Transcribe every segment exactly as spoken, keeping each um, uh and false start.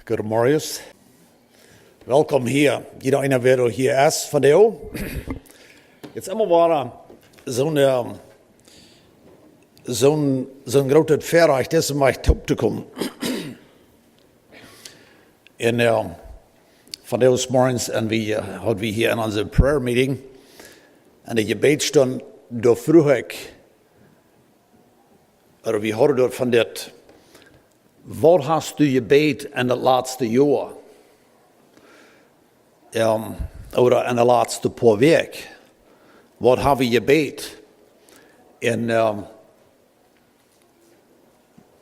Goodemorjes. Welkom hia. Jieda eena, wäa hia es vondoag. Daut es emma wada soon, soon, soon grootet Väarajcht es, om hia toop to komen. Un vondoag zemorjes hauden wie, hauden wie hia en onse prayer meeting, en de Jebädstund, doa fruach ekj, ooda wie hauden doa von dit: Waut hast du jebät en daut latste Joa? Ooda en de latste poa Wäakj? Waut ha wie jebät? Un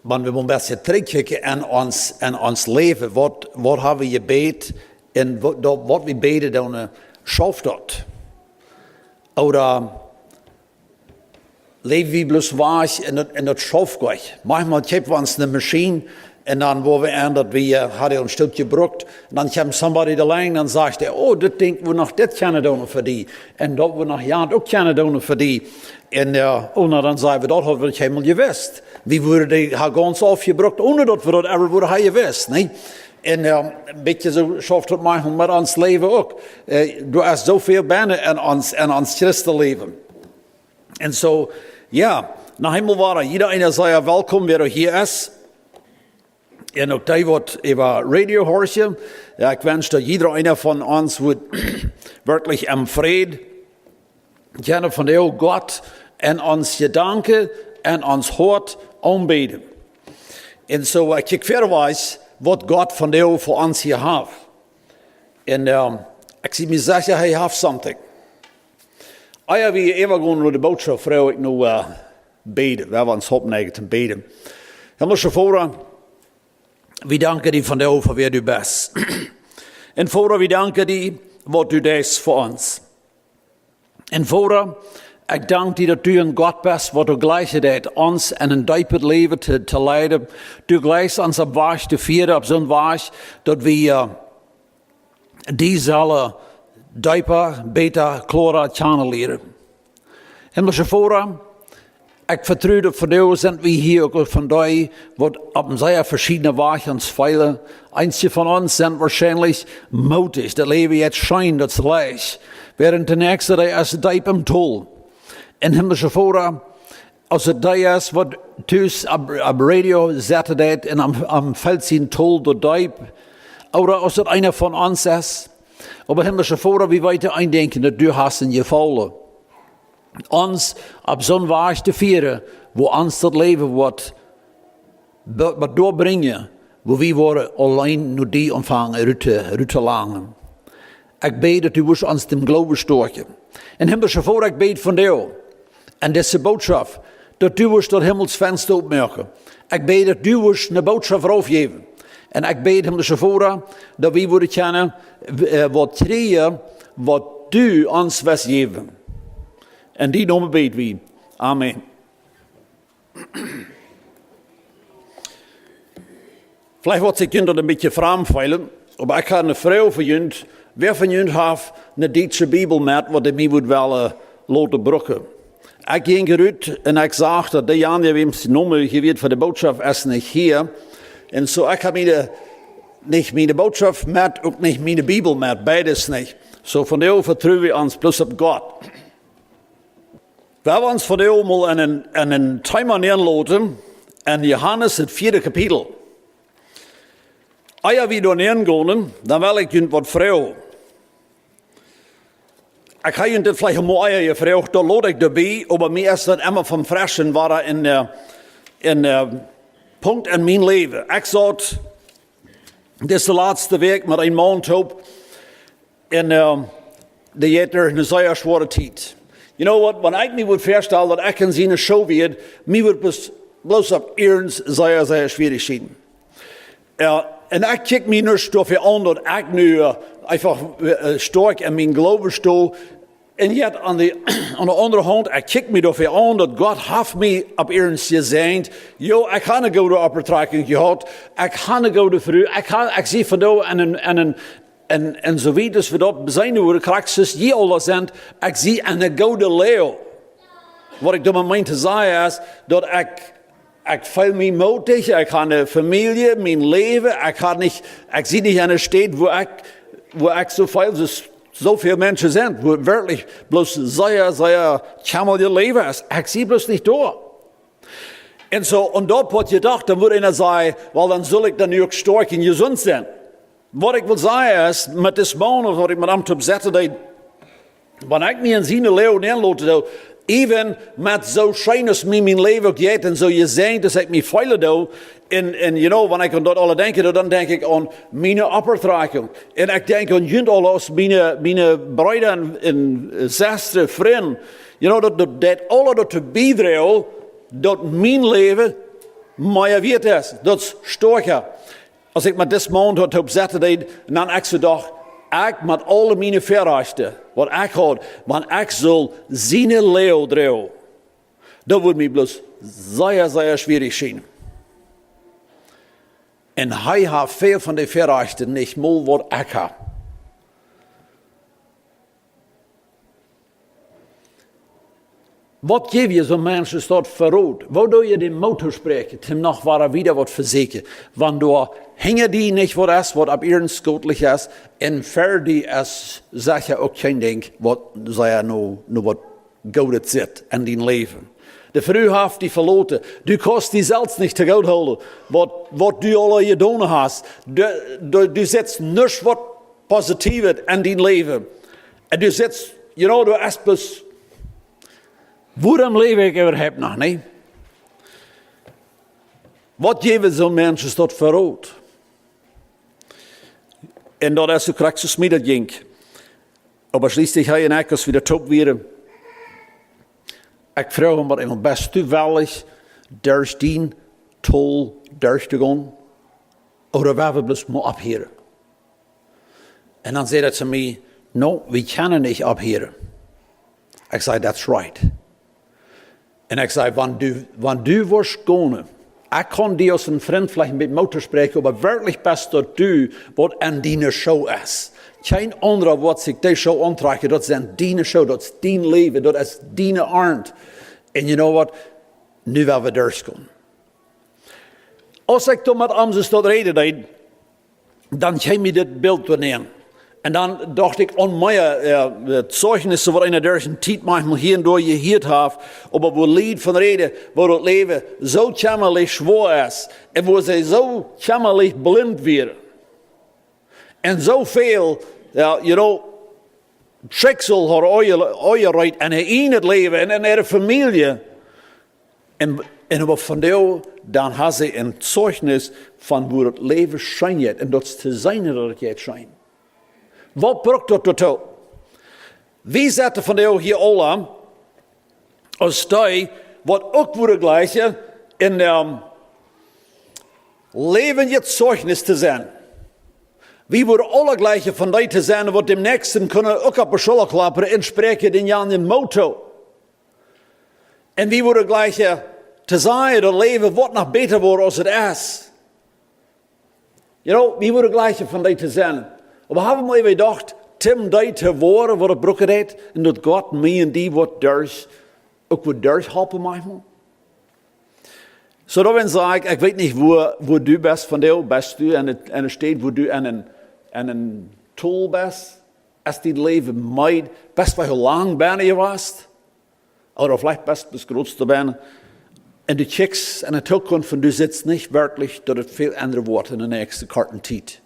wan wie mol een bät trigjkjikjen en ons, en ons Läwen, waut, waut ha wie jebät un waut, daut, waut wie bäden doonen, schauft daut? Ooda läw wie bloos wajch un daut, un daut schauft nich? Maunchmol kjeepen wie ons eene Maschien un dan woa wie aun daut wie, ha dee een Stootje jebrukt, un dan kjemt somebody doalangs un dan sajcht hee: "Oh, dit Dinkj wudd noch dit kjennen doonen fa die, un daut wudd noch jant uk kjennen doonen fa die." Un oh, na, dan saj wie: "Daut haud wie nich eemol jewist." Wie wudden dee ha gaunz aufjebrukt, onen daut wie daut ever wudden ha jewist, nä? Un een bät soo schauft daut maunchmol met ons Läwen uk. Doa es soo väl bennen en ons, en ons Christenläwen. Un soo, jo, noch eemol wada, jieda eena sea welkom, wäa hia es. Un uk dee, waut äwa Radio horchen. Jo, ekj wensch, daut jieda eena von ons wudd werkjlich em Fräd kjennen vondoag Gott en ons Jedanken, en ons Hoat aunbäden. Un soo, ekj kjikj wieda, waut Gott vondoag fa ons hia haft. Un ekj sie mie secha, hee haft something. Ea wie äwagonen no de Bootschoft, froag ekj nu, bäden. Wie haben ons oppjeneicht toom bäden. Himlischa Voda, wie danken die vondoag fa wäa du best. Un Voda, wie danken die, waut du deist fa ons. Un Voda, ekj dank die, daut du een Gott best, waut du jlikjst daut ons en een deepet Läwen to, to leiden. Du jlikjst ons opp Wajch to fieren, opp soon Wajch, daut wie die sellen deepa, bäta, kloara kjanen lieren. Himlischa Voda, ekj vetru daut vondoag sent wie hia uk von dee, waut opp een sea veschiednen Wajch ons feelen. Eenje von ons sent woarschienlich mootich, daut Läwen jeit scheen, daut es leicht. Wäarent de näakjste, dee es deep em Tol. Un himlischa Voda, aus et dee es, waut tus opp, opp Radio sitten deit un am, am felt sien Tol doa deep, ooda aus et eena von ons es, oba himlischa Voda, wie weeten een Dinkj, daut du hast een Jefaulen ons opp soon Wajch to fieren, wua ons daut Läwen woat be-, be-, doabrinjen, wua wie woaren auleen no die aunfangen rut to, rut to langen. Ekj bäd, daut du wurscht ons dän Gloowen stoakjen. Un himlischa Voda, ekj bäd vondoag en dise Bootschoft, daut du wurscht daut Himmelsfensta oppmoaken. Ekj bäd, daut du wurscht eene Bootschoft raufjäwen. Un ekj bäd, himlischa Voda, daut wie wudden kjennen, äh, waut kjrieen, waut du ons west jäwen. En dienen Nomen bäd wie. Amen. Veleicht woat sikj junt daut een bät framd feelen, oba ekj hab eene Froag fa junt. Wäa von junt haft eene dietsche Bibel met, waut hee mie wudd wellen loten brucken? Ekj jinkj rut un ekj sach, daut dee Jan, wäms Nomen hia wieet fa de Bootschoft, es nich hia. Un soo, ekj hab miene, nich miene Bootschoft met, uk nich miene Bibel met, beides nich. Soo, vondoag vetru wie ons bloos opp Gott. Wie haben ons vondoag mol en een, en een Thema nenloten, en Johanes, daut vieede Kapitel. Ea wie doa nengonen, dan well ekj junt waut froagen. Ekj hab junt dit veleicht mol ea jefroacht, daut lot ekj doabie, oba mie es daut emma von fresch wada een, äh, een, äh, Punkt en mien Läwen. Ekj saut dise latste Wäakj met een Maun toop, un, äh, dee haud eene sea schwoare Tiet. You know what? Wan ekj mie wudd väastalen, daut ekj en siene Schoo wia, mie wudd bloos, bloos opp iernst sea, sea schwierich schienen. Jo, un ekj kjikj mie nich doafäa aun, daut ekj nu, äh, eefach, äh, stoakj en mienen Gloowen sto. Un yet aun de, aun de aundre Haunt, ekj kjikj mie doafäa aun, daut Gott haft mie opp iernst jesäajent. Jo, ekj hab eene goode Opptrakjunk jehaut. Ekj hab eene goode Fru. Ekj hab, ekj sie vondoag en een, en een, en, en soo wiet aus wie daut seenen wudden, krakjt soo aus jie aula sent, ekj sie en eene goode Loag. Waut ekj doamet meen to sajen es, daut ekj, Ekj feel mie mootich, ekj hab eene Famielje, mien Läwen, ekj hab nich, ekj sie nich aun eene Städ, wua ekj, wua ekj soo väl, soo, soo väl Menschen sent, wua werkjlich bloos sea, sea kjammelje Läwen es. Ekj sie bloos nich doa. Un soo, un doa haud ekj jedocht, dan wudd eena sajen, well, dan sull ekj dan nu uk stoakj un jesunt sennen. Waut ekj well sajen es, met dis Maun, waut ekj met am toop sitten deed, wan ekj mie en siene Läwen nenloten doo, even met soo scheen aus mie mien Läwen uk jeit un soo jesäajent aus ekj mie feelen doo, un, un, you know, wan ekj aun daut aules denkjen doo, dan denkj ekj aun miene Opptrakjunk. Un ekj denkj aun junt aule aus miene, miene Breeda un, un Sestren, Frind. You know, daut, daut, daut aules doatoo biedroagen, daut mien Läwen mea wieet es, daut es stoakja. Aus ekj met dis Maun doa toop sitten deed, un dan ekj soo docht, ekj met aule miene Väarajchten, waut ekj haud, wan ekj sull siene Läwen droagen, daut wudd mie bloos sea, sea schwierich schienen. Un hee haft väl von de Väarajchten nich mol, waut ekj hab. Waut jeef jie soon Mensch daut fa Rot? Woo doo jie dän Moot toospräakjen, däm noch wada wieda waut vesieekjen? Wan doa hinja die nich waut es, waut opp iernst schädlich es, un ver die es secha uk kjeen Dinkj, waut sea no, no waut Goodet sitt en dien Läwen. De Fru haft die veloten. Du kaust die selfst nich too goot hoolen, waut, waut du aul jedonen hast. Du, du, du sitst nuscht waut Positiewet en dien Läwen. Un du sitst, you know, du best bloos, wuarom läw ekj äwahaupt noch, nä? Waut jeef soon Mensch daut fa Rot? Un daut es soo krakjt soo aus mie daut jinkj. Oba schlieslich, hee un ekj, aus wie doa toop wieren, ekj fruach am, waut eemol, best du wellich, derch dien Tol derchtogonen? Ooda well wie bloos mau opphieren? Un dan säd hee to mie, no, wie kjennen nich opphieren. Ekj säd, that's right. Un ekj säd, wan du, wan du wurscht gonen, ekj kaun die aus een Frint veleicht een bät Moot toospräakjen, oba werkjlich best daut du, waut en diene Schoo es. Kjeen aundra woat sikj dee Schoo auntrakjen, daut sent diene Schoo, daut es dien Läwen, daut es diene Arnt. Un you know what? Nu well wie derchgonen. Aus ekj doa met am soo daut räden deed, dan kjeem mie dit Bilt doa nenn. Un dan docht ekj aun mea, äh, Zeijnisse, waut eena derch de Tiet maunchmol hia un doa jehieet haft, oba wua Lied von räden, wua daut Läwen soo kjammerlich schwoa es, un wua see soo kjammerlich blint wieren. Un soo väl, jo, you know, Schicksal haud aunje-, aunjereet en äa ieejnet Läwen un en äare Famielje. Un, un oba vondoag, dan ha see een Zeijnis von woo daut Läwen scheen jeit un daut to seenen, daut et jeit scheen. Waut brukt daut doatoo? Wie sitten vondoag hia aula aus dee, waut uk wudden jleichen een, ähm, läwendjet Zeijnis to sennen. Wie wudden aula jleichen von dee to sennen, waut däm Näakjsten kunnen uk opp de Schulla klappen un spräakjen dänjanjen Moot too. Un wie wudden jleichen to sajen, daut Läwen woat noch bäta woaren aus et es. You know, wie wudden jleichen von dee to sennen. Oba hab wie mol äwa jedocht, toom dee to woaren, waut et brucken deit, un daut Gott mie un die waut derch, uk waut derchhalpen maunchmol? Soo, dan saj ekj, ekj weet nich, wua, wua du best vondoag, best du aun de, aun de Städ, wua du aun een, aun een Tol best, es dien Läwen meed, best veleicht lang bennen jewast, ooda veleicht best, best groots doa bennen. Un du kjikjst aun de Tookunft un du sitst nich werkjlich, daut et väl endren woat en de näakjste korte Tiet.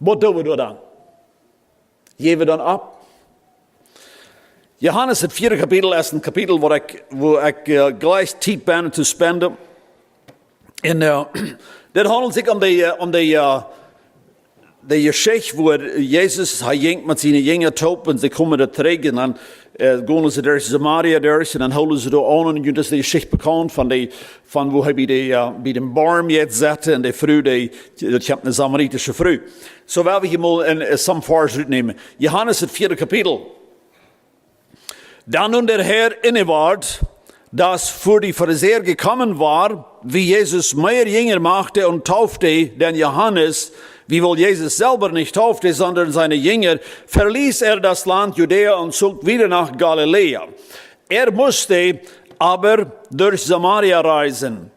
Waut doo wie doa dan? Jeff wie dan opp? Johanes, daut vieede Kapitel, es een Kapitel, wua ekj, wua ekj, äh, jleich Tiet bennen to spenden. Un, äh, dit haundelt sikj om de, äh, om de, äh, de Jeschicht, wua Jesus, hee jinkj met siene Jinja toop un see komen doa trigj un dan, äh, gonen see derch Samaria derch un dan hoolen see doa aun un dan es de Jeschicht bekaunt von de, von wua hee bie de, äh, bie dän Boom jeit sitten un de Fru, dee, daut kjemt eene samaritische Fru. Soo well wie hia mol een, äh, some Varsch rutnämen. Johanes, daut vieede Kapitel. Da nun der Herr inneward, dass vor die Pharisäer gekommen war, wie Jesus mehr Jünger machte und taufte, denn Johannes, wiewohl Jesus selber nicht taufte, sondern seine Jünger, verließ er das Land Judäa und zog wieder nach Galiläa. Er musste aber durch Samaria reisen.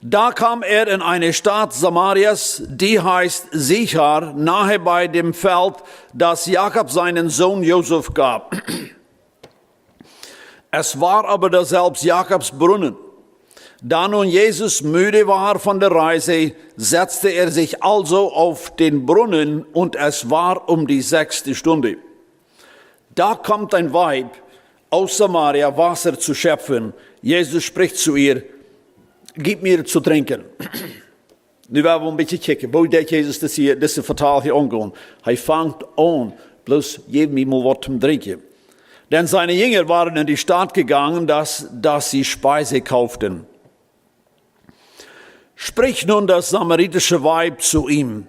Da kam er in eine Stadt Samarias, die heißt Sichar, nahe bei dem Feld, das Jakob seinen Sohn Josef gab. Es war aber daselbst Jakobs Brunnen. Da nun Jesus müde war von der Reise, setzte er sich also auf den Brunnen, und es war um die sechste Stunde. Da kommt ein Weib aus Samaria, Wasser zu schöpfen. Jesus spricht zu ihr: Gib mir zu trinken. Nu woa wie een bät kjikjen, woo deed Jesus dise, dise Vetal hia aungonen? Hee fangt aun, bloos: Jeff mie mol waut to drinkjen. Denn seine Jünger waren in die Stadt gegangen, dass, dass sie Speise kauften. Spricht nun das samaritische Weib zu ihm: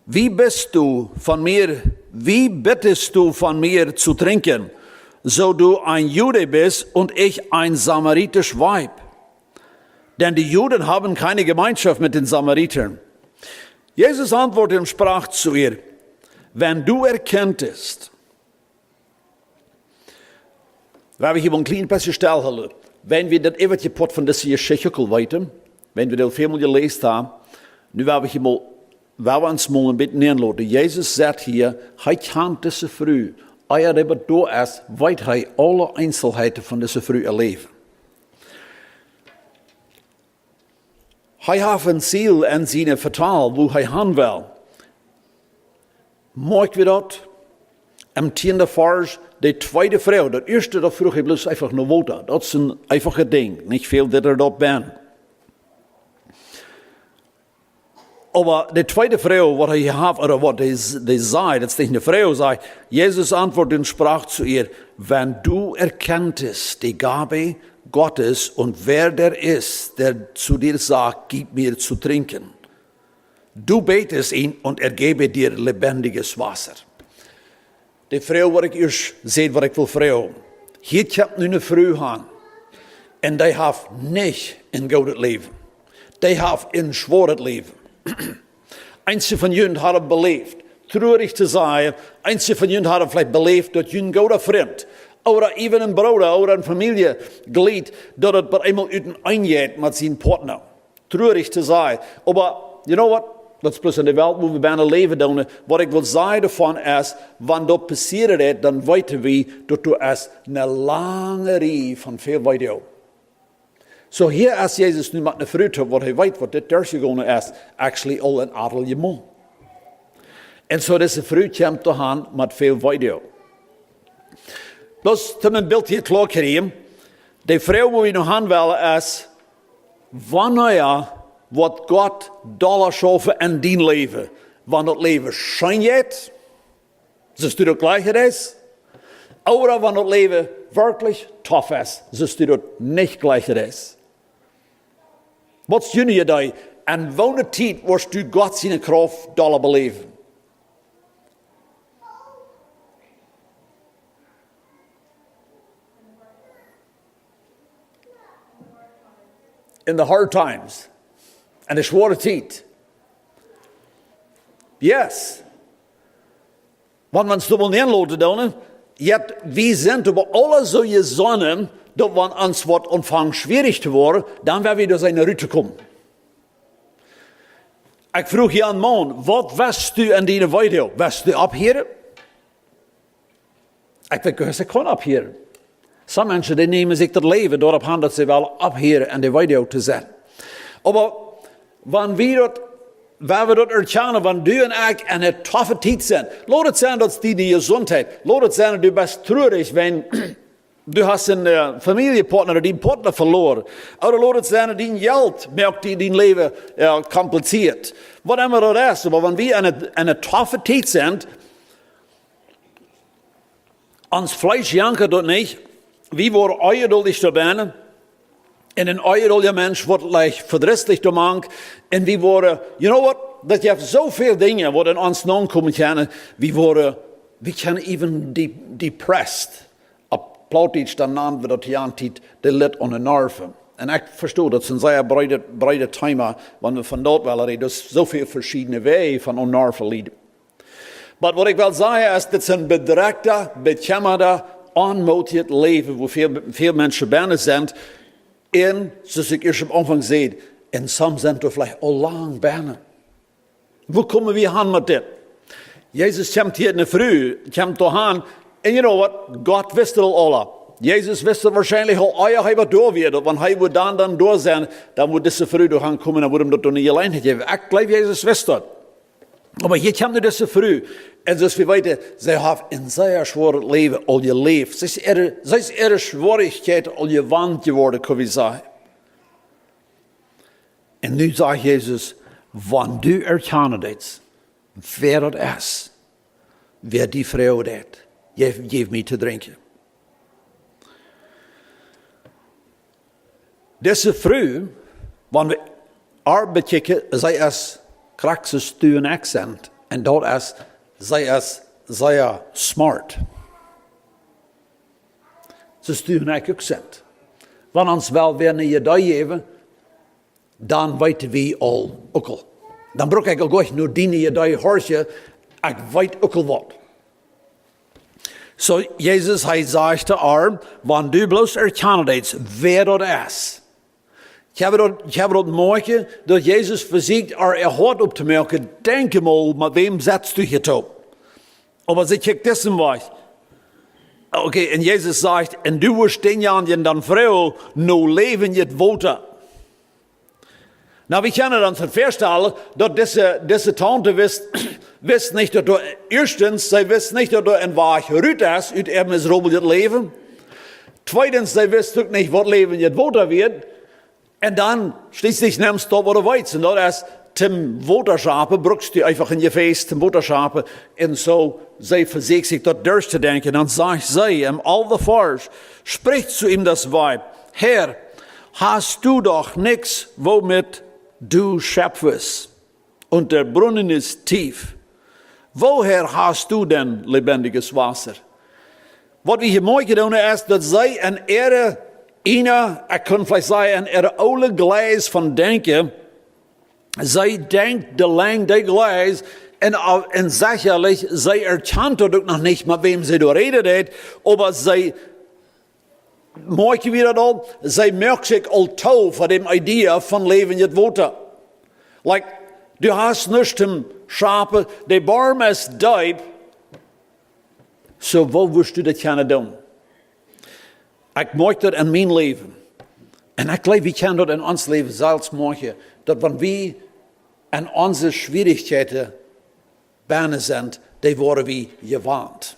Wie bist du von mir, wie bittest du von mir zu trinken, so du ein Jude bist und ich ein samaritisch Weib? Denn die Juden haben keine Gemeinschaft mit den Samaritern. Jesus antwortete und sprach zu ihr: Wenn du erkenntest, woa wie hia een kjlien bät stell hoolen, wan wie daut eewje Poat von dise Jeschicht uk aul weeten, wan wie daut väl mol jeläst haben, nu woa wie hia mol, woa wie ons mol een bät nenloten. Jesus sajcht hia, hee kjant dise Fru, ea dee doa es, weet hee aule Eenselheiten von dise Fru äa Läwen. Hee haft een Ziel en siene Vetal, wua hee han well. Moakj wie daut? Em tieenden Varsch, de tweede Froag. Daut ieeschte, daut fruach hee bloos eefach no Wota. Daut es een eefachet Dinkj. Nich väl dit ooda daut benn. Oba de tweede Froag, waut hee haft, ooda waut dee, dee sajcht, daut es nich eene Froag, sajcht: Jesus antwortete und sprach zu ihr: Wenn du erkenntest die Gabe Gottes und wer der ist, der zu dir sagt: Gib mir zu trinken. Du betest ihn und er gebe dir lebendiges Wasser. De Froag, waut ekj ieescht säd, waut ekj well froagen. Hia kjemt nu eene Fru aun. Un dee haft nich een goodet Läwen. Dee haft een schwoaret Läwen. Eenje von junt haben beläft, truarich to sennen, eenje von junt haben veleicht beläft, daut jun gooda Frint, ooda even een Brooda ooda een Famieljeglied, daut et bie eemol uteneen jeit met sienen Partner. Truarich to sennen. Oba, you know what? Daut es bloos en de Welt, wua wie bennen läwen doonen. Waut ekj well sajen doavon es, wan daut passieet, dan weeten wie, daut doa es eene lange Rieej von väl Weedoag. So hia es Jesus nu met eene Fru, waut hee weet, waut dit derchjegonen es, actually aul een aadlijet Mol. Un so dise Fru kjemt doa aun met väl Weedoag. Bloos om een Bilt hia kloa to kjrieen, de Froag, wua wie nu han wellen, es: Wanea woat Gott dolla schaufen en dien Läwen? Wan daut Läwen scheen jeit, soo du daut jlikjen deist, ooda wan daut Läwen werkjlich tough es, soo du daut nich jlikjen deist? Waut es june Iedee? En woone Tiet woascht du Gott siene Krauft dolla beläwen? In the hard times. En de schwoare Tiet. Yes. Wan wie ons doa mol nenloten doonen, yet wie sent oba aule soo jesonnen, daut wan ons waut aunfangt schwierich to woaren, dan woa wie doa sennen rutkomen. Ekj fruach hia een Maun: Waut west du en diene Weedoag? West du opphieren? Ekj weet, du kaust opphieren. Some Menschen, dee nämen sikj daut Läwen doaropp aun, daut see wellen opphieren en de Weedoag to sennen. Oba wan wie daut, wan wie daut erkjanen, wan du un ekj en eene toughe Tiet sent, lot et sennen, daut es diene Jesuntheit, lot et sennen, du best truarich, wan du hast een, äh, Famieljepartner ooda dienen Partner veloaren, ooda lot et sennen, dien Jelt moakt die dien Läwen, äh, komplizieet. Waut emma daut es, oba wan wie en eene, en eene toughe Tiet sent, ons Fleesch jankat daut nich. Wie woaren onjeduldich doa bennen. Un een onjedulja Mensch woat leicht vedrisslich doamank. Un wie woaren, you know what? Daut jeft soo väl Dinja, waut en ons naunkomen kjennen. Wie woaren, wie kjennen even de-, depressed. Opp Plautdietsch, dan nanen wie daut hia aun Tiet de Lud aun de Nerven. Un ekj vesto, daut es een sea breedet, breedet Thema, wan wie von daut wellen räden. Doa es soo väl veschiedne Wäaj von aun Nerven lieden. Oba waut ekj well sajen es, dit es een bedrekjta, bekjemmarda, onmootjet Läwen, wua väl, väl Menschen bennen sent, un, soo aus ekj ieescht aum Aunfank säd, un somje sent doa veleicht aul lang bennen. Woo komen wie aun met dit? Jesus kjemt hia, eene Fru kjemt doa aun, un you know what? Gott wist daut aul. Jesus wist daut woarschienlich aul, ea hee waut doa wia, daut wan hee wudd dan, dan doa sennen, dan wudd dise Fru doa aunkomen, dan wudd am daut doa eene Jeläajenheit jäwen. Ekj jleew, Jesus wist daut. Oba hia kjemt nu dise Fru, un soo aus wie weeten, see haft een sea schwoaret Läwen aul jeläft. See es äare, see es äare Schwierichkjeiten aul jewant jeworden, kjenn wie sajen. Un nu sajcht Jesus: "Wan du erkjanen deetst, wäa daut es, wäa die froagen deed, jeff, jeff mie to drinkjen." Dise Fru, wan wie äa bekjikjen, see es krakjt soo aus du un ekj sent. Un daut es, see es sea smart. Soo aus du un ekj uk sent. Wan ons well wäa eene Idee jäwen, dan weeten wie aul uk aul. Dan bruck ekj aul nich no diene Idee horchen, ekj weet uk aul waut. Soo, Jesus, hee sajcht to äa: "Wan du bloos erkjanen deetst, wäa daut es." Ekj hab daut, ekj hab daut moakjen, daut Jesus vesieekjt äa äa Hoat opptomoaken, denkj mol, met wäm setst du hia toop? Oba see kjikjt disen Wajch. Okay, un Jesus sajcht: "Un du woascht dänjanjen dan froagen no läwendjet Wota." Nu, wie kjennen ons daut väastalen, daut dise, dise Taunte wist, wist nich, daut doa, ieeschtens, see wist nich, daut doa een Wajch rut es ut äa miserablet Läwen. Tweedens, see wist uk nich, waut läwendjet Wota wia. Un dan schlieslich nemst du waut du weetst. Un daut es, toom Wota schapen, bruckst du eefach een Jefäs toom Wota schapen. Un soo, see vesieekjt sikj daut derchtodenkjen. Dan sajcht see, im alften Varsch, spricht zu ihm das Weib: "Herr, hast du doch nichts, womit du schöpfest, und der Brunnen ist tief. Woher hast du denn lebendiges Wasser?" Waut wie hia moakjen doonen es, daut see en äare, ieejne, ekj kunn veleicht sajen, en äare oole Wies von denkjen, see denkjt de Lenjd, de Wies, un, un sechalich, see erkjant daut uk noch nich, met wäm see doa räden deed, oba see, moakjen wie daut aul, see moakt sikj aul too fa däm Idee von läwendjet Wota. Like, du hast nuscht toom schapen, de Bodem es deep, soo woo wurscht du daut kjennen doonen? Ekj moakj daut en mien Läwen. Un ekj jleew, wie kjennen daut en ons Läwen selfst moakjen, daut wan wie en onse Schwierichkjeiten bennen sent, dee woaren wie jewant.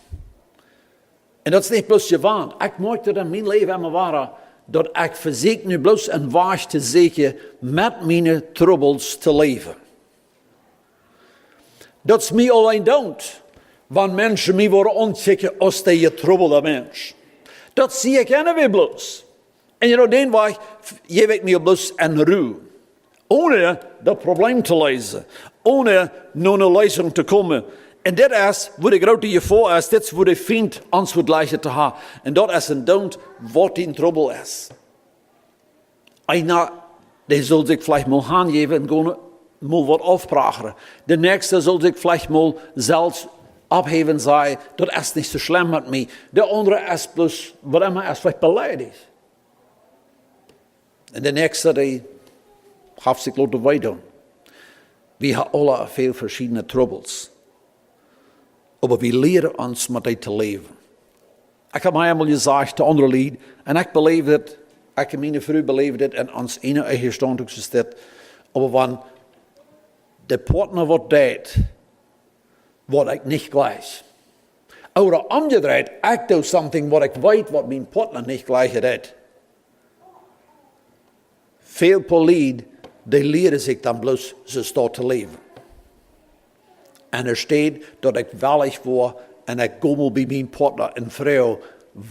Un daut es nich bloos jewant. Ekj moakj daut en mien Läwen emma wada, daut ekj vesieekj nu bloos een Wajch to sieekjen, met miene Trubbels to läwen. Daut es mie auleen doont, wan Menschen mie woaren aunkjikjen aus de jetrubbelde Mensch. Daut sie ekj enne wie bloos. Un you know, dän Wajch jeef ekj mie bloos en Ru. Onen daut Probleem to leesen. Onen no eene Leesunk to komen. Un dit es, wua de groote Jefoa es, dit es, wua de Fient ons woat leichten to haben. Un daut es een doont, waut dien Trubbel es. Eena, dee saul sikj veleicht mol hanjäwen un gonen mol waut aufprachren. De näakjste saul sikj veleicht mol selfst oppheewen, sajen: "Daut es nich soo schlemm met mie." De aundre es bloos, waut emma es, veleicht beleidicht. Un de näakjste, dee haft sikj loten wee doonen. Wie haben aule väl veschiedne Trubbels. Oba wie lieren ons met dee to läwen. Ekj hab mie eemol jesajcht to aundre Lied, un ekj beleef dit, ekj un miene Fru beleewen dit, un ons eene Ehe staunt uk soo dit. Oba wan de Partner waut deit, waut ekj nich jleich. Ooda omjedreit, ekj doo something, waut ekj weet, waut mien Partner nich jleich deit. Väl Lied, dee lieren sikj dan bloos soo to läwen. Un enne Städ daut ekj wellich woa un ekj go mol bie mien Partner un froag: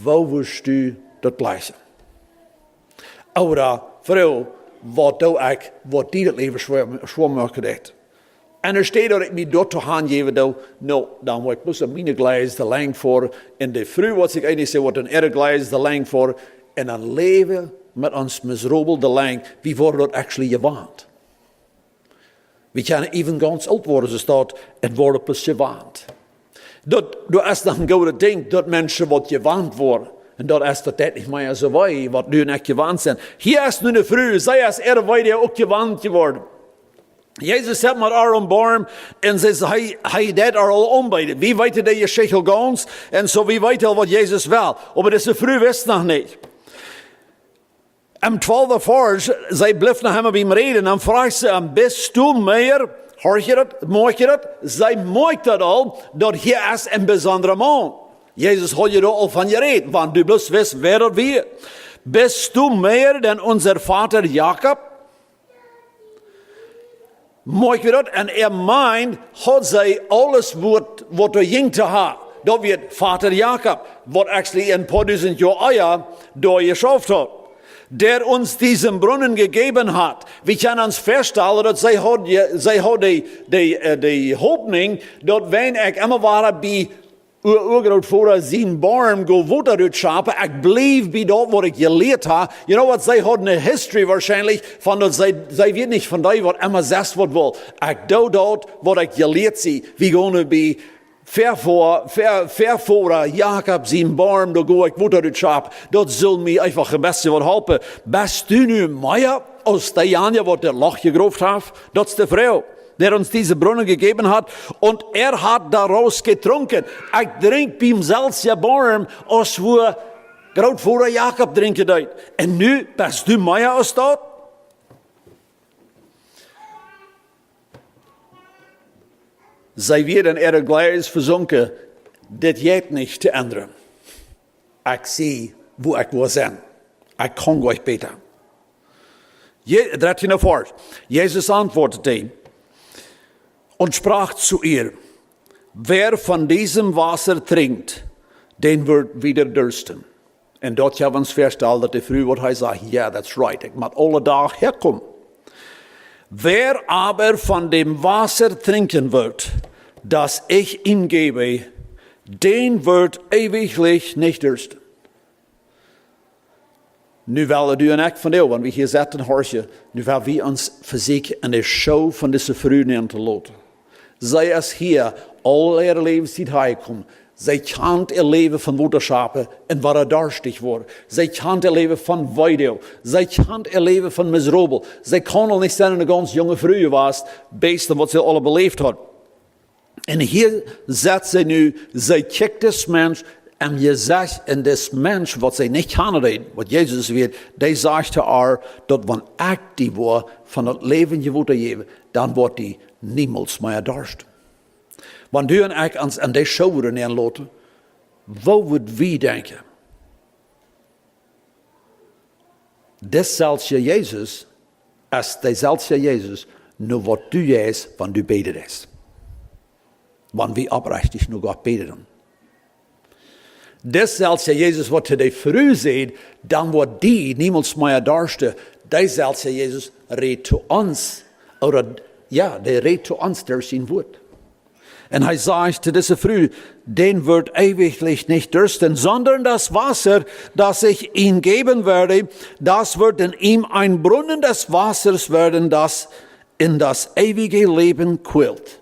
"Woo wurscht du daut jleichen?" Ooda froag: "Waut doo ekj, waut die daut Läwen schwoa, schwoa moaken deit?" Enne Städ daut ekj mie doatoo hanjäwen doo, no, dan woa ekj bloos en miene Gleis de Lenjd foaren. Un de Fru woat sikj eenich sennen, woat en äare Gleis de Lenjd foaren. Un dan läwen met ons miserabel de Lenjd. Wie woaren daut actually jewant. Wie kjennen even gaunz oolt woaren, soo staut, un woaren bloos jewant. Daut, daut es noch een goodet Dinkj, daut Menschen waut jewant woaren. Un daut es daut daut nich mea soo wee, waut nu nich jewant sent. Hia es nu eene Fru, see es äare Weedoag uk jewant jeworden. Jesus haft met äa aum Boom un see, hee, hee deed äa aul aunbeeden. Wie weeten de Jeschicht aul gaunz, un soo wie weeten aul waut Jesus well. Oba dise Fru wist noch nich. Em twalften Varsch, see blift noch emma biem Räden, dan froagt see am: "Best du mea?" Horcht jie daut? Moakt jie daut? See moakt daut aul, daut hia es een besondra Maun. Jesus haud je doa aul von jerät, wan du bloos wist, wäa daut wia. "Best du mea denn unser Vater Jakob?" Moakt jie daut? Un äa Mind haud see aules waut, waut doa jinkj to haben. Daut wia Vater Jakob, waut actually een poa dusent Joa ea doa jeschauft haud. "Der uns diesen Brunnen gegeben hat." Wie kjennen ons väastalen, daut see haud, see haud de, de, äh, de Hopninj, daut wan ekj emma wada bie Ua-, Uagrootvoda sien Boom go Wota rut schapen, ekj bliew bie daut waut ekj jelieet hab. You know what, see haud eene history woarschienlich von daut see, see wia nich von dee waut emma sest waut well. Ekj doo daut waut ekj jelieet sie. Wie gonen bie Väavoda, Väa-, Väavoda Jakob sien Boom, doa go ekj Wota rut schapen. Daut sull mie eefach een bät waut halpen. Best du nu mea aus dee aundra waut daut Loch jegroft haft? Daut es de Froag. "Der uns diesen Brunnen gegeben hat, und er hat daraus getrunken." Ekj drinkj biem selwjen Boom aus wua Grootvoda Jakob drinkjen deed. Un nu best du mea aus daut? See wia en äa Jleew vesunken, dit jeit nich to endren. Ekj sie wua ekj woa sennen. Ekj kaun nich bäta. Je-, dretteenda Varsch. Jesus antwortete und sprach zu ihr: "Wer von diesem Wasser trinkt, den wird wieder dürsten." Un daut jeft ons väastalen daut de Fru waut hee säd: "Yeah, that's right. Ekj mott aule Doag häakomen." "Wer aber von dem Wasser trinken wird, das ich ihm gebe, den wird ewiglich nicht dürsten." Nu well du un ekj vondoag, wan wie hia setten horchen, nu well wie ons vesieekjen enne Schoo von dise Fru nenn to loten. See es hia aul äare Läwenstiet häajekomen. See kjant äa Läwen von Wota schapen un wada darstich woaren. See kjant äa Läwen von Weedoag. See kjant äa Läwen von miserabel. See kaun aul nich sennen eene gaunz junge Fru jewast, based on waut see aul beläft haud. Un hia sett see nu, see kjikjt dis Mensch em Jesecht, un dis Mensch, waut see nich kjanen deed, waut Jesus wia, dee sajcht to äa, daut wan ekj die woa von daut läwendje Wota jäwen, dan woat die niemols mea darschten. Wan du un ekj ons enne Schoo wudden nenn loten, woo wudd wie denkjen? Dis selwja Jesus es de selwja Jesus, no waut du jeist, wan du bäden deist. Wan wie oprechtich no Gott bäden. Dis selwja Jesus, waut to de Fru säd, dan woat die niemols mea darschten, de selwja Jesus rät to ons, ooda, jo, dee rät to ons derch sien Wuat. Un hee sajcht to dise Fru: "Den wird ewiglich nicht dürsten, sondern das Wasser, das ich ihm geben werde, das wird in ihm ein Brunnen des Wassers werden, das in das ewige Leben quillt."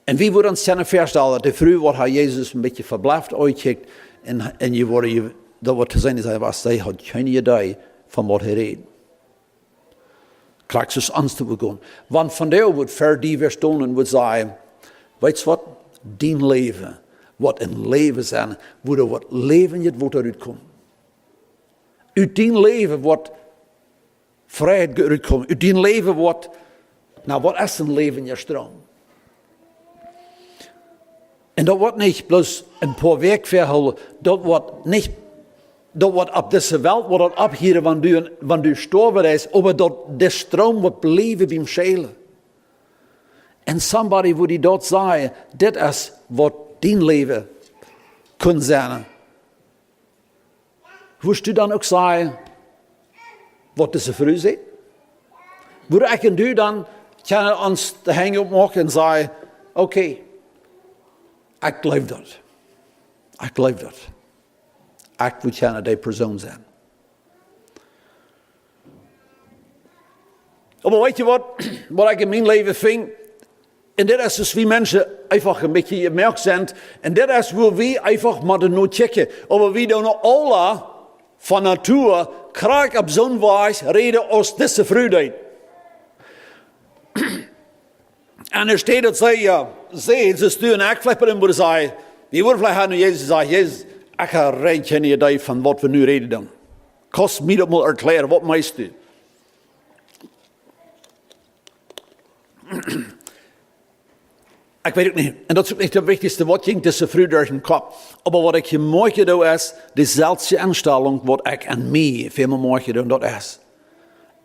Un wie wudden ons kjennen väastalen daut de Fru, waut hee Jesus een bät vebläft aunjekjikjt, un, un je woaren, je, daut waut to seenen es, hee wia, see haud kjeene Idee von waut hee räd. Krakjt soo aus ons to begonen. Wan vondoag wudd ver die wäa stonen un wudd sajen: "Weetst waut? Dien Läwen woat een Läwen sennen, wua doa woat läwendjet Wota rutkomen. Ut dien Läwen woat Frieheit rutkomen. Ut dien Läwen woat," na, waut es een läwendja Stroom? Un daut woat nich bloos een poa Wäakj väahoolen, daut woat nich, daut woat opp dise Welt, woat daut opphieren, wan du, wan du stoawen deist, oba daut, de Stroom woat bliewen biem Schälen. Un somebody wudd die daut sajen, dit es waut dien Läwen kunn sennen. Wurscht du dan uk sajen, waut dise Fru säd? Wudd ekj un du dan kjennen ons de Henj oppmoaken un sajen: "Okay, ekj jleew daut. Ekj jleew daut. Ekj wudd kjennen dee Persoon sennen." Oba weetst du waut, waut ekj en mien Läwen finj? Un dit es dus, wie Menschen eefach een bät jemoakt sent. Un dit es, wua wie eefach motten no kjikjen. Oba wie doonen aula von Natua krakjt opp soon Wajch räden aus dise Fru deed. Un doa steit daut see, jo, see, see es nu een Akjflecht bie däm, wua see, wie wudden veleicht haben, Jesus sajcht: "Jesus, ekj hab rein kjeene Idee von waut wie nu räden doonen. Kaust mie daut mol erkjläaren, waut meenst du?" Ekj weet uk nich, un daut es uk nich daut Wichtichste, waut jinkj dise Fru derch dän Kopp. Oba waut ekj hia moakjen doo es, de selwje Enstalunk, waut ekj aun mie väl mea moakjen doo, un daut es,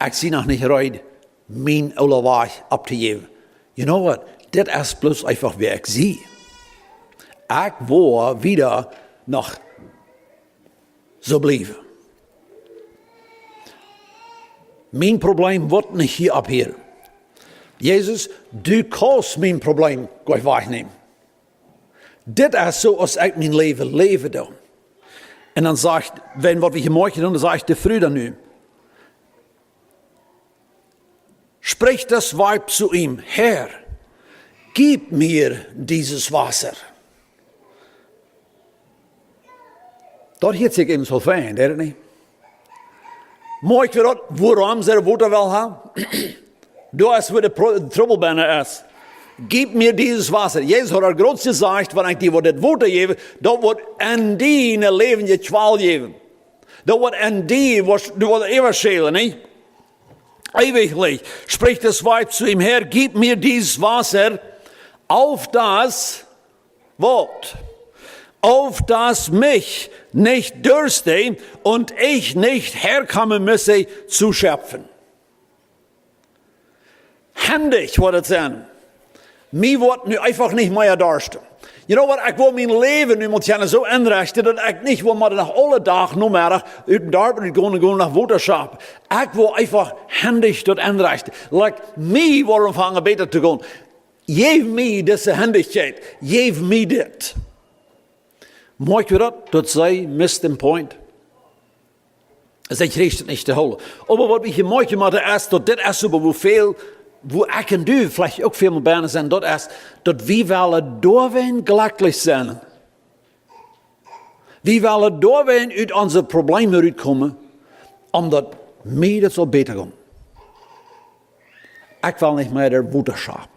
ekj sie noch nich reed, mien oolen Wajch opptojäwen. You know what? Dit es bloos eefach, wäa ekj sie. Ekj woa wieda noch soo bliewen. Mien Probleem woat nich hia opphieren. Jesus, du kaust mien Probleem goanich wajchnämen. Dit es soo aus ekj mien Läwen läwen doo. Un dan sajcht, wan waut wie hia moakjen doonen, dan sajcht de Fru dan nu: Spricht das Weib zu ihm: "Herr, gib mir dieses Wasser." Daut hieet sikj eenjemol fein, deit daut nich? Moakjen wie daut, wuarom see Wota well haben? Doa es, wua de Pro-, Trubbel bennen es. "Gib mir dieses Wasser." Jesus haud aul groot jesajcht: "Wan ekj die woa dit Wota jäwen, daut woat en die eene läwendje Kjwal jäwen. Daut woat en die, woat, daut woat äwaschälen, nich? Ewiglich." Spricht das Weib zu ihm: "Herr, gib mir dieses Wasser, auf das", waut? "Auf das mich nicht dürste und ich nicht herkommen müsse zu schöpfen." Hendich woat et sennen. Mie woat nu eefach nich mea darschten. You know what? Ekj well mien Läwen nu mol kjennen soo enrechten, daut ekj nich woa mea noch aule Dach Nomeddach ut däm Darp rutgonen, gonen no Wota schaufen. Ekj well eefach hendich daut enrechten. Like, mie woat aunfangen bäta to gonen. Jeff mie dise Hendichkjeit. Jeff mie dit. Moakj wie daut, daut see missed dän Point? See kjrieech et nich to hoolen. Oba waut wie hia moakjen motten es, daut dit es äwa woo väl, wua ekj un du veleicht uk väl mol bennen sent, daut es, daut wie wellen doawäajen jlekjlich sennen. Wie wellen doawäajen ut onse Probleemen rutkomen, om daut mie daut saul bäta gonen. Ekj well nich mea daut Wota schaufen.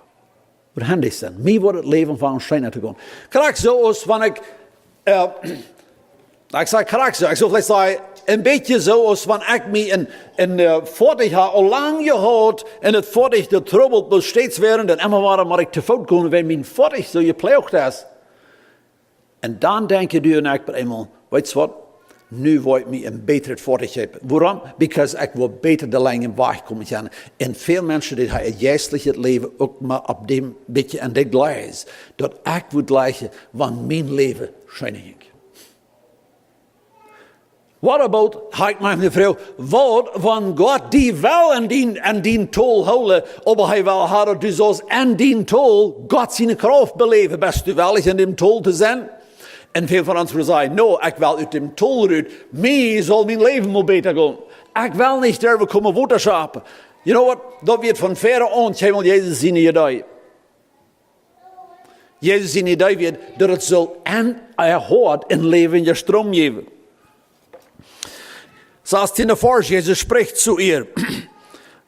Waut hendich sennen. Mie woat daut Läwen aunfangen scheena to gonen. Krakjt soo aus wan ekj, äh, ekj saj krakjt soo, ekj sull veleicht sajen, een bät soo aus wan ekj mie een, een, äh, Foatich hab aul lang jehaut un daut Foatich, daut trubbelt bloos steeds wada, dan emma wada mott ekj to Foot gonen, wiels mien Foatich soo jeploagt es. Un dan denkj du un ekj bie eemol: "Weetst waut? Nu woa ekj mie een bätret Foatich kjeepen." Wuarom? Because ekj woa bäta de Lenj wajchkomen kjennen. Un väl Menschen, dee haben jeistlichet Läwen uk mau opp däm bät aun de Gleis, daut ekj woa jlikjen, wan mien Läwen scheena jinkj. What about, hab ekj mie jefroacht, waut wan Gott die well en dien, en dien Tol hoolen, oba hee well haben, daut du saust en dien Tol Gott siene Krauft beläwen? Best du wellich, en däm Tol to sennen? Un väl von ons wudden sajen: "No, ekj well ut däm Tol rut. Mie saul mien Läwen mol bäta gonen. Ekj well nich derwen komen Wota schaufen." You know what? Daut wia von väaren aun kjeenmol Jesus siene Idee. Jesus siene Idee wia, daut et saul en äa Hoat een läwendja Stroom jäwen. Sastieenda Varsch, Jesus spricht zu ihr: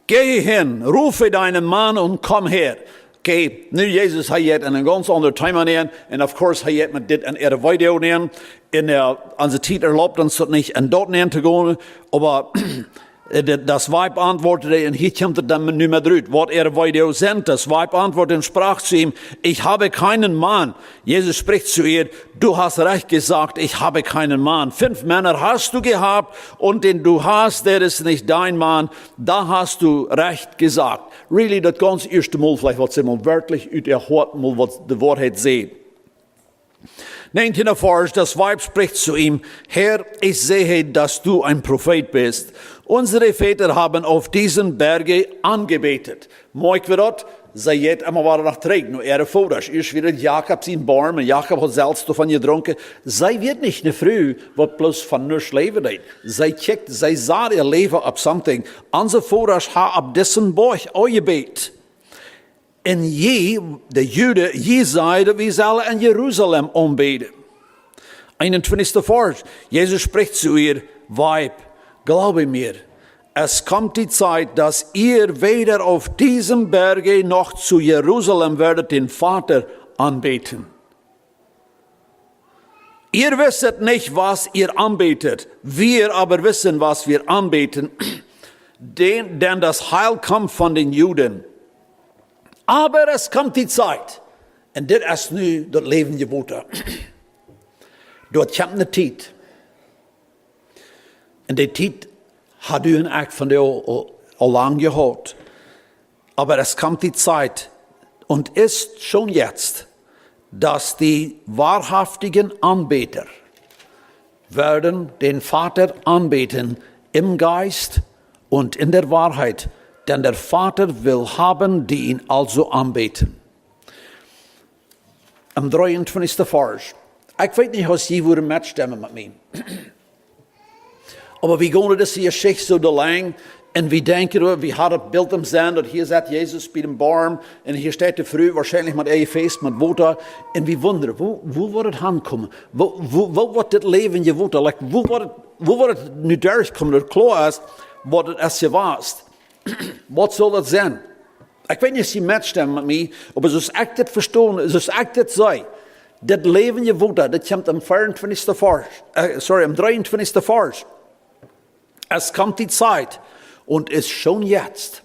"Geh hin, rufe deinen Mann und komm her." Okay, nu Jesus, hee jeit en een gaunz aundret Thema nenn. Un of course, hee jeit met dit en äare Video nenn. Un, äh, onse Tiet erlaubt ons daut nich, en daut nenn to gonen. Oba, äh, de-, das Weib antwortete, un hia kjemt et dan nu met rut, waut äare Video sent. Das Weib antwortete und sprach zu ihm: "Ich habe keinen Mann." Jesus spricht zu ihr: "Du hast recht gesagt, ich habe keinen Mann. Fünf Männer hast du gehabt und den du hast, der ist nicht dein Mann. Da hast du recht gesagt." Really, daut gaunz ieeschte Mol veleicht, waut see mol werkjlich ut äa Hoat mol waut de Woarheit sajcht. Negentieenda Varsch, das Weib spricht zu ihm: "Herr, ich sehe, dass du ein Prophet bist. Unsere Väter haben auf diesem Berge angebetet." Moakj wie daut? See jeit emma wada no trigj, no äare Vodasch. Ieescht wia daut Jakob sien Boom, un Jakob haud selfst doavon jedrunken. See wia nich eene Fru, waut bloos von nuscht läwen deed. See kjikjt, see sach äa Läwen opp something. Onse Vodasch haben opp disen Boajch aunjebät. Un jie, de Juden, jie sajen, wie sellen en Jerusalem aunbäden. Eenuntwintichste Varsch. Jesus spricht zu ihr: Weib, glaube mir, es kommt die Zeit, dass ihr weder auf diesem Berge noch zu Jerusalem werdet den Vater anbeten. Ihr wisset nicht, was ihr anbetet. Wir aber wissen, was wir anbeten. Denn, denn das Heil kommt von den Juden. Aber es kommt die Zeit. Un dit es nu daut läwendje Wota. Doa kjemt eene Tiet. Un dee Tiet haud du un ekj von dee aul, aul lang jehaut. Aber es kommt die Zeit und ist schon jetzt, dass die wahrhaftigen Anbeter werden den Vater anbeten im Geist und in der Wahrheit, denn der Vater will haben, die ihn also anbeten. Em dreeuntwintichsten Varsch. Ekj weet nich aus jie wudden metstemmen met mie. Oba wie gonen dise Jeschicht soo doalank un wie denkjen, wie haben daut Bilt em Senn, daut hia sett Jesus bie dän Borm un hia steit de Fru woarschienlich met äa Jefäs met Wota. Un wie wundren, woo, woo woat et hankomen? Woo, woo, woo woat dit läwendje Wota? Like, woo woat et, woo woat et nu derchkomen, daut kloa es, waut et es jewast? Waut saul daut sennen? Ekj weet nich aus jie metstemmen met mie, oba soo aus ekj dit vesto, soo aus ekj dit see, dit läwendje Wota, dit kjemt em veeauntwintichsten Varsch, äh, sorry, em dreeuntwintichsten Varsch. Es kommt die Zeit und ist schon jetzt,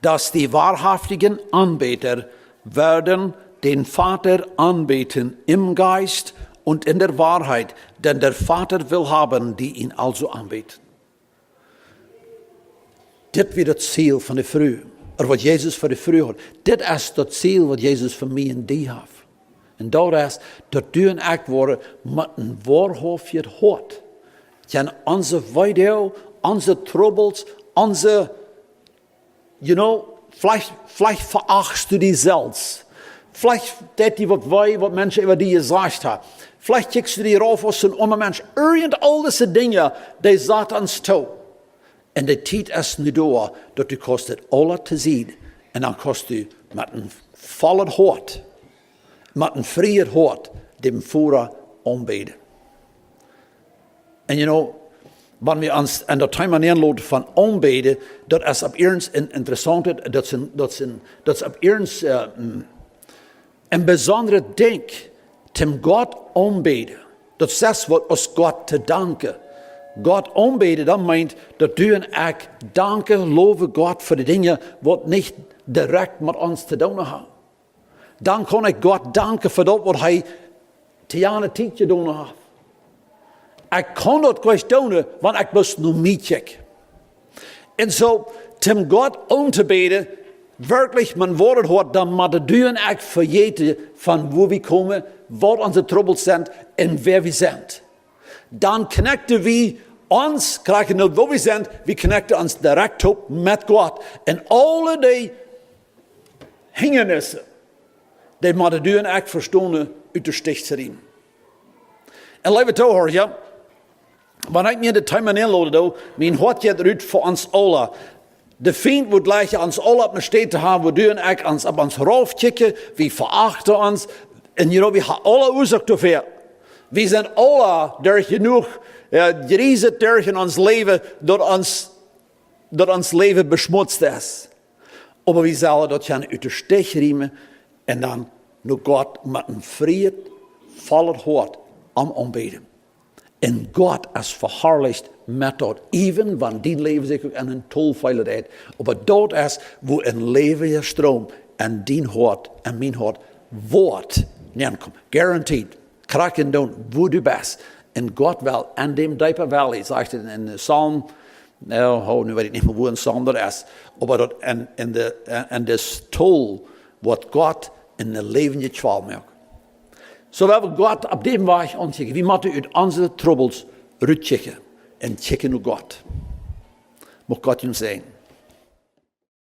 dass die wahrhaftigen Anbeter werden den Vater anbeten im Geist und in der Wahrheit, denn der Vater will haben, die ihn also anbeten. Dit wia daut Ziel von de Fru, ooda waut Jesus fa de Fru haud. Dit es daut Ziel waut Jesus fa mie un die haft. Un daut es, daut du un ekj woaren met een woarhauftjet Hoat, jo, onse Weedoag, onse Trubbels, onse, you know, veleicht, veleicht veachtst du die selfst. Veleicht deit die waut wee, waut Menschen äwa die jesajcht haben. Veleicht kjikjst du die rauf aus een oamer Mensch. Irjent aul dise Dinja, dee Satan ons too. Un de Tiet es nu doa, daut du kaust dit aules tosied. Un dan kaust du met een vollet Hoat, met een frieet Hoat, dän Voda aunbäden. Un, you know, wan wie ons aun daut Thema nenloten von aunbäden, daut es opp iernst een interessauntet, daut es een, daut es een, daut es opp iernst, äh, een, een besondret Dinkj, dän Gott aunbäden. Daut es waut aus Gott to danken. Gott aunbäden, daut meent, daut du un ekj danken, lowen Gott fa de Dinja, waut nich direkt met ons to doonen haben. Dan kaun ekj Gott danken fa daut, waut hee to jane Tiet jedonen haft. Ekj kaun daut nich doonen, wan ekj bloos no mie kjikj. Un soo, dän Gott auntobäden, werkjlich met een woarhauftjet Hoat, dan motten du un ekj vejäten von wua wie komen, waut onse Trubbels sent un wäa wie sent. Dan connecten wie ons, krakjt nu wua wie sent, wie connecten ons direkt opp met Gott. Un aule dee Hindanisse, dee motten du un ekj vestonen, ut de Stich to riemen. Un leewe Toohorcha, wan ekj mie dit Thema nenloten doo, mien Hoat jeit rut fa ons aula. De Fient woat jlikj ons aula opp eene Städ haben, wua du un ekj ons opp ons rauf kjikjen, wie veachten ons. Un, you know, wie haben aula Uasoak doafäa. Wie sent aula derch jenuach, jo, jerieset derch en ons Läwen, daut ons, daut ons Läwen beschmutzt es. Oba wie sellen daut kjennen ut de Stich riemen un dan no Gott met een frieet, vollet Hoat am aunbäden. Un Gott es veharlicht met daut, even wan dien Läwen sikj uk aun een Tol feelen deit. Oba daut es, wua een läwendja Stroom aun dien Hoat, aun mien Hoat, woat nenkomen. Guaranteed. Krakjt doa, wua du best. Un Gott well aun däm deepen Valley, sajcht et en, en de Psalm, nu, oh, nu weet ekj nich mea, wua en Psalm daut es, oba daut en, en de, en, en de Tol, waut Gott en de läwendje Kjwal moakt. Soo wie Gott opp däm Wajch aunseenen, wie motten ut onse Trubbels rutkjikjen un kjikjen no Gott. Mucht Gott junt säajnen.